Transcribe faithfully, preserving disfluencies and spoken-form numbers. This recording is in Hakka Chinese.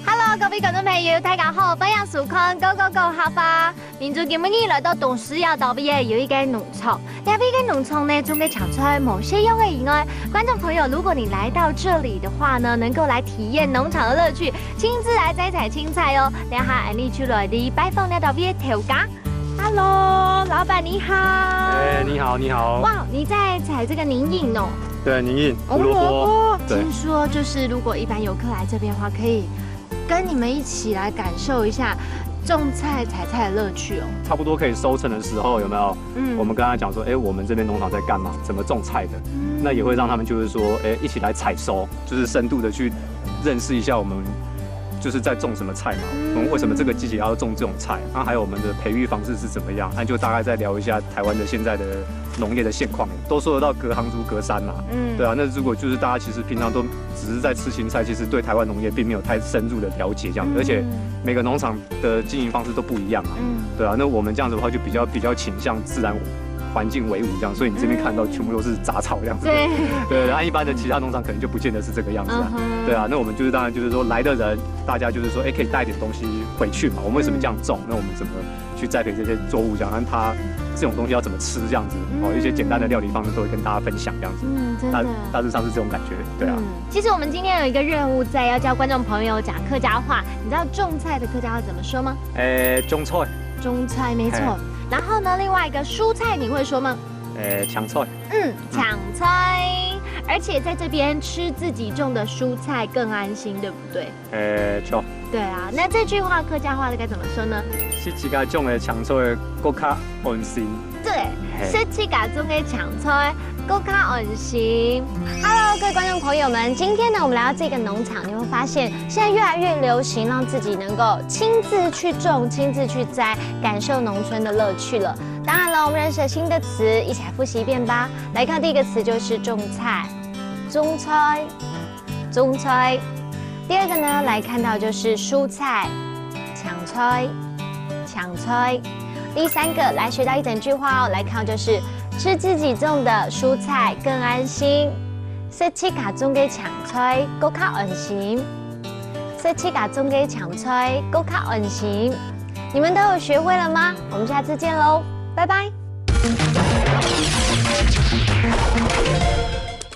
Hello，各位觀眾朋友，大家好，歡迎收看《Go Go Go 客話》。民族今日來到東勢仔島位个有一個農場，這位个農場呢，種个青菜無食用个以外，觀眾朋友，如果你來到這裡的話呢，能夠來體驗農場的樂趣，親自來採採青菜哦。等下，𫣆俚就來去拜訪這位个頭家。Hello，老闆你好。哎，你好，你好。哇，你在採這個龍眼哦。對，龍眼、胡蘿蔔。聽說就是如果一般遊客來這邊的話，可以跟你們一起來感受一下種菜採菜的樂趣哦。差不多可以收成的時候，有沒有？嗯，我們跟他講說，哎，我們這邊農場在幹嘛，怎麼種菜的，那也會讓他們就是說，哎，一起來採收，就是深度的去認識一下我們就是在種什麼菜嘛，我們為什麼這個季節要種這種菜，那還有我們的培育方式是怎麼樣，那就大概再聊一下台灣的現在的農業的現況，都說得到隔行如隔山嘛，嗯，對啊，那如果就是大家其實平常都只是在吃青菜，其實對台灣農業並沒有太深入的了解這樣，而且每個農場的經營方式都不一樣啊，嗯，對啊，那我們這樣子的話就比較比較傾向自然環境為伍這樣，所以你這邊看到全部都是雜草這樣子，對，對，然後一般的其他農場可能就不見得是這個樣子啊，對啊，那我們就是當然就是說來的人，大家就是說，哎，可以帶一點東西回去嘛，我們為什麼這樣種？那我們怎麼去栽培這些作物，這樣，那它這種東西要怎麼吃，這樣子，哦，一些簡單的料理方式都會跟大家分享，這樣子。嗯，真的。大大致上是這種感覺，對啊。嗯，其實我們今天有一個任務在，要教觀眾朋友講客家話。你知道種菜的客家話怎麼說嗎？誒，種菜。種菜，沒錯。然後呢，另外一個蔬菜你會說嗎？誒，青菜。嗯，青菜。而且在這邊吃自己種的蔬菜更安心，對不對？ 誒，著。對啊，那這句話客家話該怎麼說呢？食自家種个青菜，更加安心。對，食自家種个青菜，更加安心。Hello，各位觀眾朋友們，今天呢，我們來到這個農場，你會發現現在越來越流行讓自己能夠親自去種、親自去摘，感受農村的樂趣了。當然了，我們認識了新的詞，一起來複習一遍吧。來看第一個詞就是種菜，種菜。 種菜。第二個呢，來看到就是蔬菜，青菜，青菜。第三個來學到一整句話哦，來看到就是吃自己種的蔬菜更安心，食自家種个青菜更加安心，食自家種个青菜更加安心。你們都有學會了嗎？我們下次見嘍，拜拜。